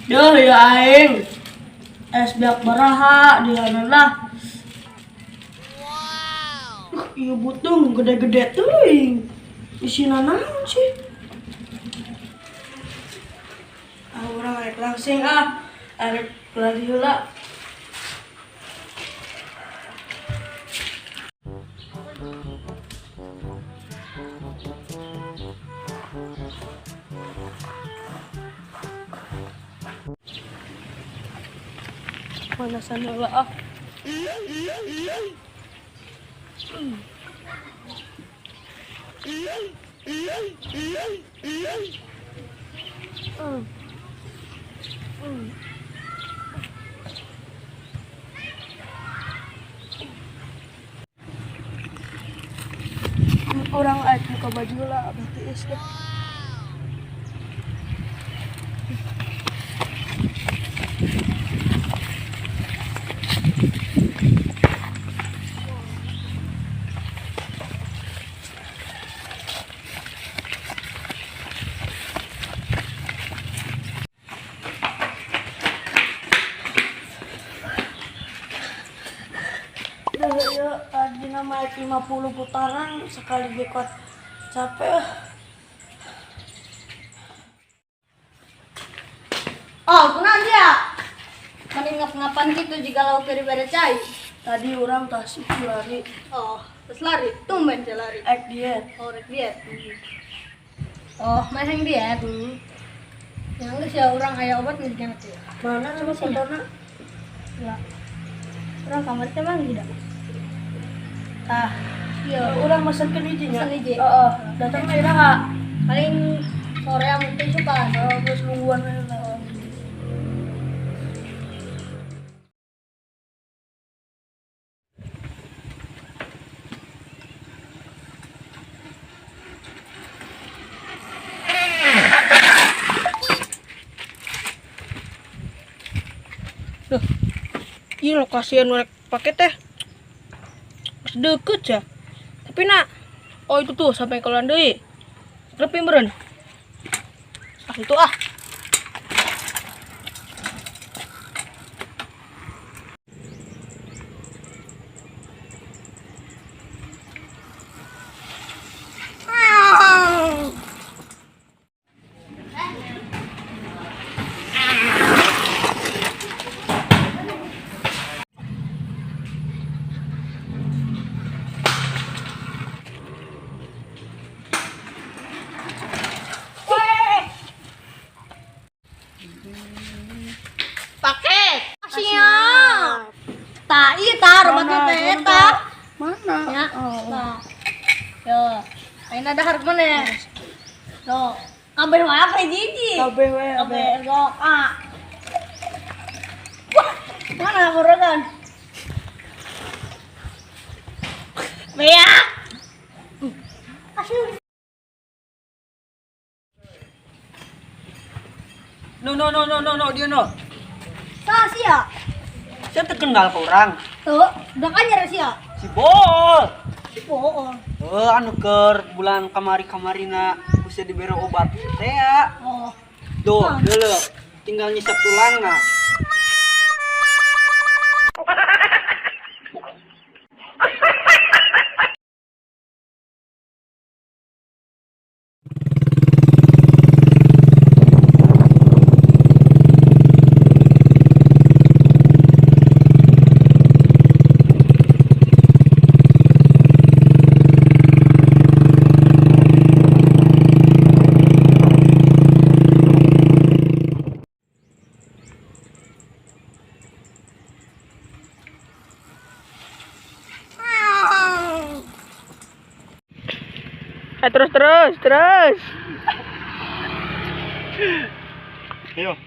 Duh ya aing. Es biak baraha di lah. Wow. Iya butung gede-gede teuing. Isina naon sih? Ah, urang arek langsing ah. Arek lari heula. Panasan heula ah. Urang arek buka baju heula abah tiis deh. Duh, ya, tadi nama 50 putaran sekali gekot capek ah. Oh, kunaon dia? Mending ngap-ngapan gitu jika lauk dari bere cai. Tadi orang tas itu lari. Oh, terus lari. Tumben dia lari. Ek diet. Oh, rek diet. Oh, mana yang diet? Yang geus ya urang aya obat geus jangan tuh. Mana coba fotona? Ya. Urang kamar teh mah tidak. Tah, iya. Urang mesenkeun hiji nya. Mesen hiji. Heeh. Datang na iraha. Paling sore amun teh suka. Oh, geus nungguan we lah. Duh, iya lokasi anu rek pake teh deket ya. Tapi nak, oh itu tuh sampai keluar deui. Repi meureun. Ah itu ah. Paket. Siap. Tah, ieu tah obatna teh eta. Mana? Ya. Oh. Tah. Yo. Ayeuna dahar mana? Yo. Kabeh wae apa hiji? Kabeh we. Kabeh sok. Ah. Wah, mana kurangan? Beak. Asyik. No no no no no no dia no. Sah sia. Saya terkenal ke orang. Tuh, udah kan nyari sia. Si Bol. Si bohong. Eh anu keur bulan kamari-kamarina bisa diberi obat teh ya. Oh. Tuh, dulu tinggal nyisap tulangna. Terus terus terus. Ayo.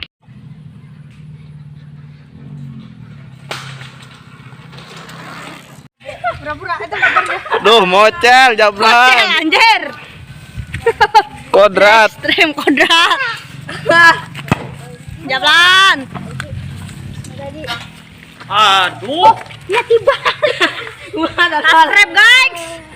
Pura-pura itu kabarnya. Duh, mocel jablang. Anjir. Kodrat. Ekstrem kodrat. Jablan. Aduh. Ya tiba. Subscribe guys.